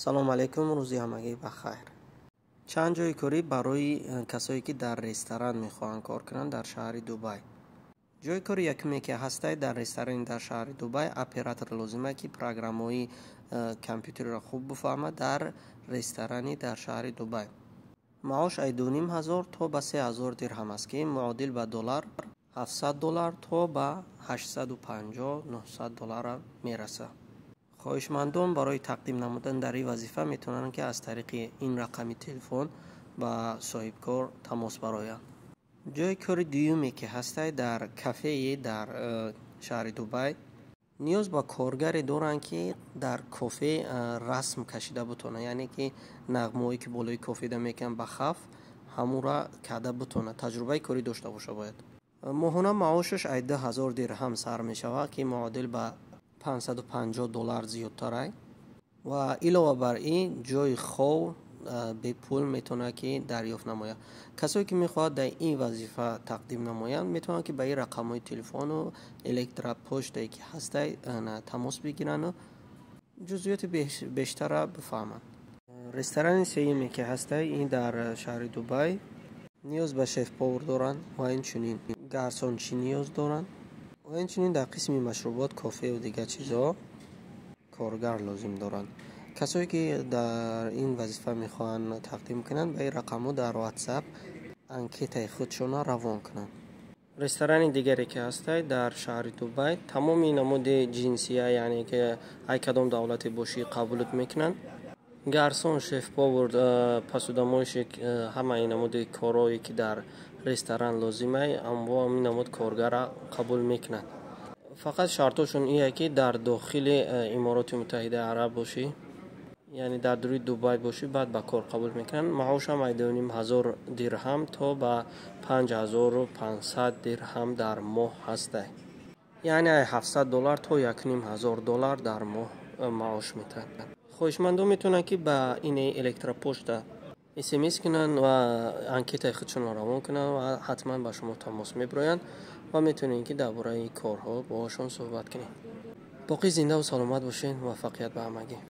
Салом алейкум, рӯзи ҳамагӣ ба хайр. Чанд ҷойи корӣ барои касое, ки дар ресторан мехоҳанд кор кунанд дар шаҳри Дубай. Ҷойи кори якуме, ки ҳастай дар ресторани дар шаҳри Дубай, оператор лозима, ки программаҳои компютерро хуб бифаҳмад дар ресторани дар шаҳри Дубай. Маош ай 2500 то ба 3000 дирҳам аст, ки муодил ба доллар 700 доллар то ба 850, 900 доллара мерасад. Хоҳишмандон барои тақдим намудан дар ин вазифа метавонанд, ки аз тариқи ин рақами телефон ба соҳибкор тамос бароянд. Ҷойи кори дуюме, ки ҳастай дар кафее дар шаҳри Дубай, ниёз ба коргаре доранд, ки дар кофе расм кашида бутонад, яъне ки нағмаҳое, ки болои кофеда мекунанд ба хаф, ҳамонро карда бутонад, таҷрибаи корӣ дошта боша бояд. Моҳона маошаш ай 2000 дирҳам сар мешавад, ки муодил ба 550 доллар зиёдтарай, ва илова бар ин ҷойи хов бепул метавонад, ки дарёфт намояд. Касое, ки мехоҳад дар ин вазифа тақдим намоянд, метавонанд, ки ба ин рақамҳои телефону электропоштае, ки ҳастай, тамос бигирану ҷузъиёти бештарра бифаҳманд. Ресторани сеюме, ки ҳастай, ин дар шаҳри Дубай, ниёз ба шеф-повар доранд ва инчунин гарсончӣ ниёз доранд ва инчунин дар қисми машрубот, кофеу дигар чизҳо коргар лозим доранд. Касое, ки дар ин вазифа мехоҳанд тақдим кунанд, ба ин рақамҳо дар WhatsApp анкетаи худшонро равон кунанд. Ресторани дигаре, ки ҳастай дар шаҳри Дубай, тамоми намуди ҷинсия, яъне ки ай кадом давлате бошӣ, қабулут мекунанд. Гарсон, шеф-повар, посудомойщик, ҳамаи намуди корҳое, ки дар ресторан лозимай, анвои намуд коргарра қабул мекунанд. Фақат шартҳошон ие, ки дар дохили Имороти Муттаҳидаи Араб бошӣ, яъне дар дури Дубай бошӣ, баъд ба кор қабул мекунанд. Маошам ай 2500 дирҳам то ба 5500 дирҳам дар моҳ ҳастай, яъне ай 700 доллар то 1500 доллар дар моҳ маош метиҳанд. Хоҳишмандон метавонанд, ки ба ини электропошта СМС кунанд ва анкетаи худшонро равон кунанд ва ҳатман ба шумо тамос мебироянд ва метавонед, ки дар бораи корҳо боҳошон суҳбат кунед. Боқӣ зиндаву саломат бошед, муваффақият ба ҳамагӣ.